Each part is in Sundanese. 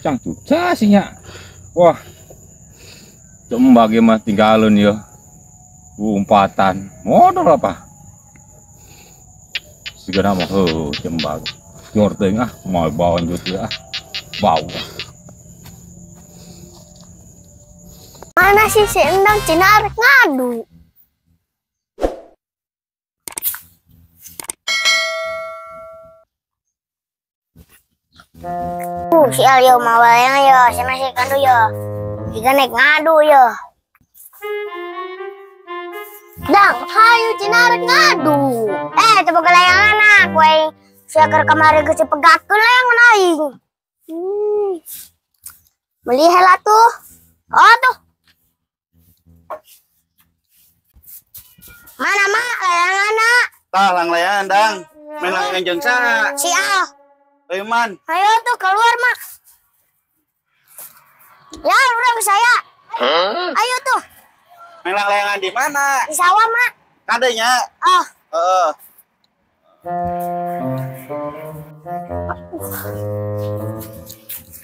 Cang cuca sih nya. Wah. Cuma bagi mah tinggalin ya. Umpatan. Modal apa? Segala mah heuh jembag. Jor teuing ah, mau bawa lanjut ya ah. Bau. Mana sih si Endang cenah arek ngadu? Si Al yo mawa yang yo, si nasi kandu yo. Ikan naik ngadu yo. Dang, hayu cenah arek ngadu. Coba ke layangan ah, kue siakar kamari geus dipegatkeun layangan aing. Beli heula tuh. Oh tuh. Mana mak layangan? Tah lang layangan dang. Main layangan jeung saha? Si Al. Ayo man. Ayo tuh keluar mak. Ya udah ke saya. Huh? Ayo tuh. Main layangan di mana? Di sawah mak. Kadenya. Oh. Heeh.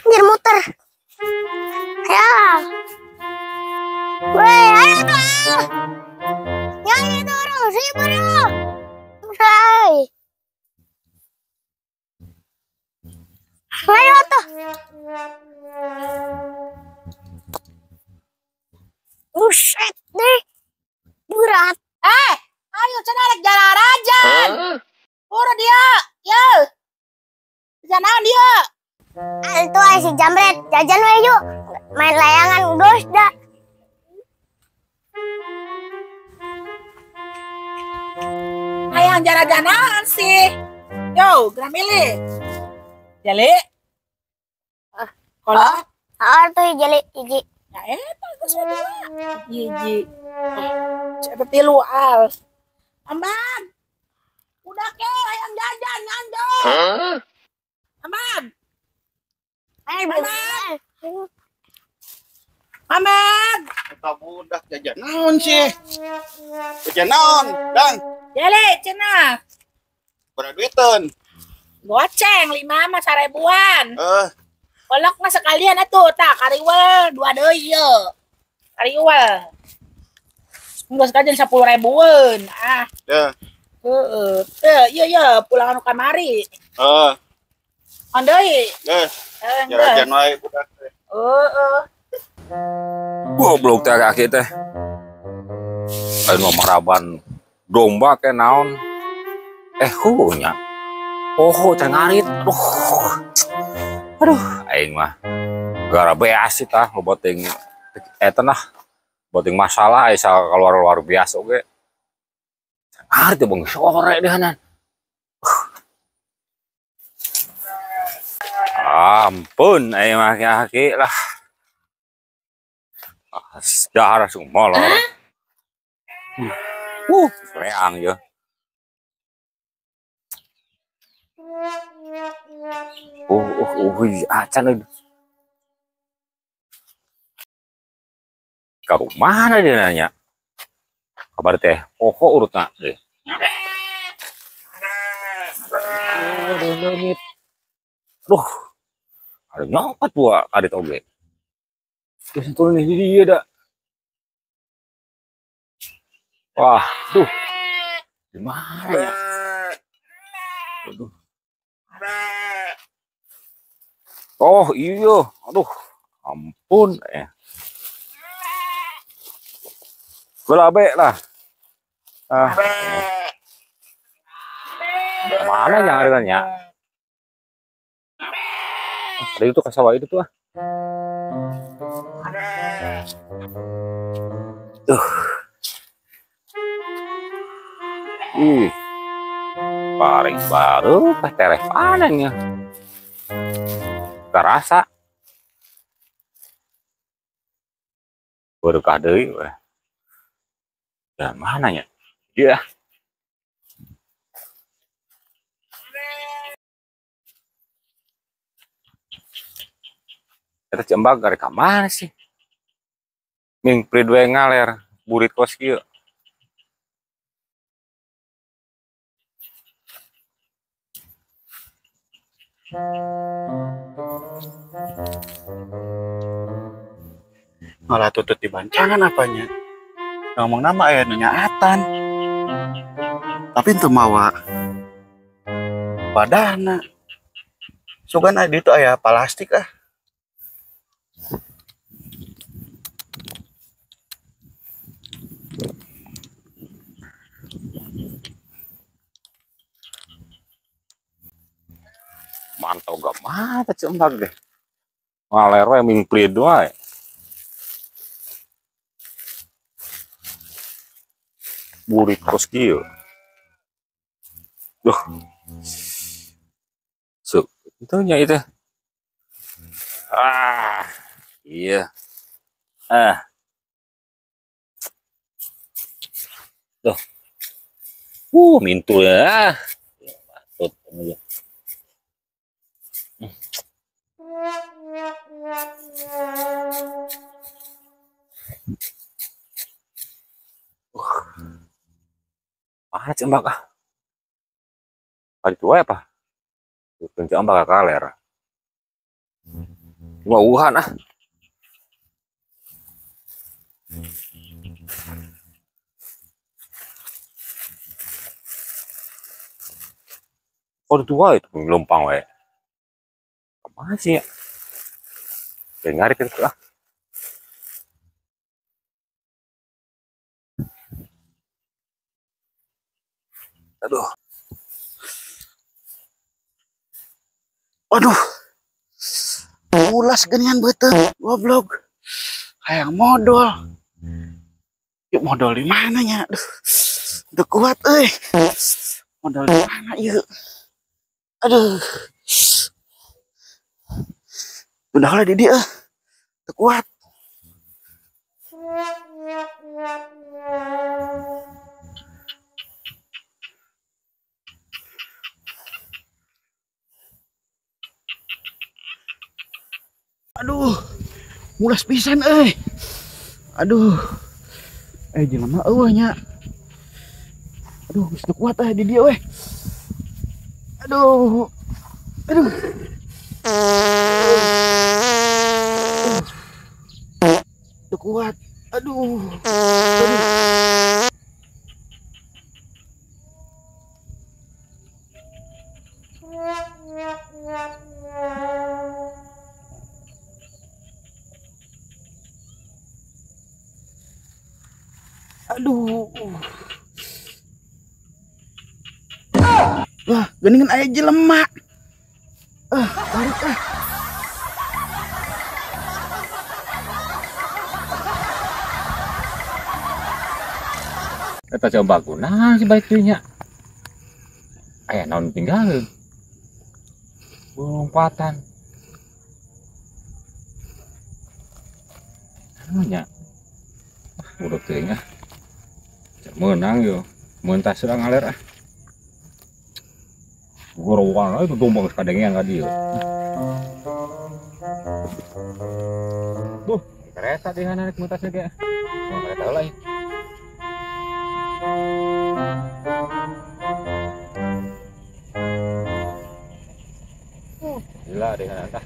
Anjir muter. Ya. Weh, ayo tuh. Ya itu orang sibuk dong. Hai. Ayo tuh. Buset deh. Berat. Ayo cenah rek jararajan. Pura dia. Yo. Janaon dia. Itu si jamret jajan we yuk. Main layangan geus da. Hayang jarajanaan sih. Yo, geura milih. Jali. Kolot. Ah, tuh jali hiji. Ya eta geus we dua. Hiji. Eta tilu al. Amang. Udah ke hayang jajan nganjo. Amang. Amang. Amang. Eta budak jajan naon sih? Jajan naon, Dang? Jali cenah. Berapa duiteun? Goceng 5 mah 1000-an. Kolak mah sekalian atuh tah kariwel 2 deui ye. Kariwel. Geus kajen 10 ribuan. Ah. Ya. Heeh. Teu ieu ye pulang anu kamari. Heeh. On deui. Geus. Jajan wae budak teh. Heeh. Goblok teh kaki teh. Aing mah maraban domba ke naon. Hunya. Oh, teh ngarit. Aduh. Aduh, aing mah gara beas sih tah loba teuing eta nah. Boting masalah asa keluar-luar biasa oge. Ngarit teh bang sore dehanan. Ampun aing mah kaki lah. Sejarah sung molor. Reang ya. Acan. Ke mana dia nanya? Kabar teh, pokok urutna deh. Leungit. Duh. Ada nyangkat buah adit oge. Terus turun nih dia dah. Wah, duh. Di mana ya? Aduh. Oh, iya. Aduh. Ampun eh. Gelabe lah. Ah. Mana yang ada tanya? Ada itu ke sawah itu tuh ah. Ih. Paling baru tereh panennya. Terasa. Berkah deui weh. Ya mana ya? Dia. Eta jembag arek ka mana sih? Ming pridwe ngaler burit kos kieu. Malah tutut di bancangan apanya. Ngomong nama aya nu nyaatan. Tapi itu mawa padana. Sugan aya ditu aya plastik ah. Mantau gak mata cembag deh. Ngaler we mingplit wae. Burik kos kieu. Duh. So, itu nya itu. Ah. Iya. Ah. Duh. Mintul ya. Matut aja. Mana cembak ah? Tadi tua apa? Cembak kaler. Cuma uhan ah. Oh tua itu lumpang we. Kemana sih ya? Dengar itu ah. Aduh. Aduh. Ulas genian beuteung, goblok. Hayang modal. Yuk modal di mana nya? Aduh. Teu kuat euy. Modal di mana ieu? Aduh. Udah lah di dia. Teu kuat. Aduh, mulas pisan euy. Aduh. Jelema eueuh nya. Aduh, geus teu kuat di dieu weh. Aduh. Aduh. Teu kuat. Aduh. Aduh. Aduh. Wah, geuningan aya jelema. Ah, tarik ah. Eta coba guna si balik teh nya. Aya naon tinggalkeun. Lompatan. Nya. Udah teh nya. Menang yo, mentah sedang ngalir ah. Gorowan itu tumbang sekadengean ka dieu. Duh, kereta deh narik mentasnya ge. Mau kereta heula ieu. Gila deh tah.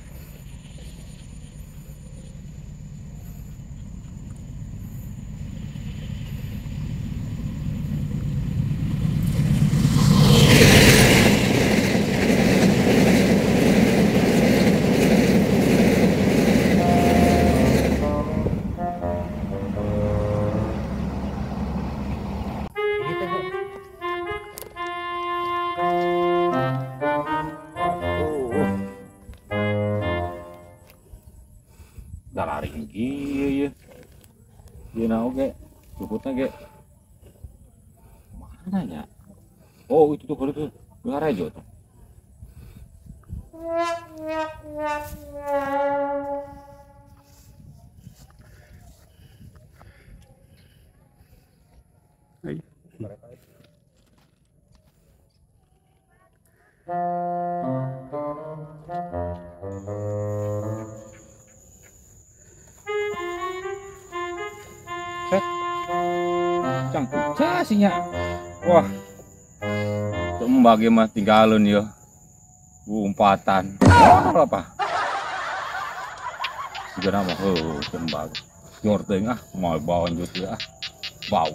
Lari ieu ieu na oge luputna ge mana nya? Oh itu tuh tuh Rejo tuh. Set. Cangkuca sih nya. Wah. Cembage mah tinggalun yo. Umpatan. Oh, apa? Juga nama heuh cembage. Jor teuing ah, mau bawa lanjut ah. Bau.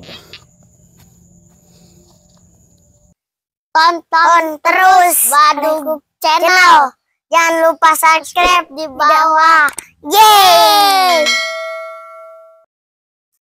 Tonton terus Badug Channel. Jangan lupa subscribe di bawah. Yeay!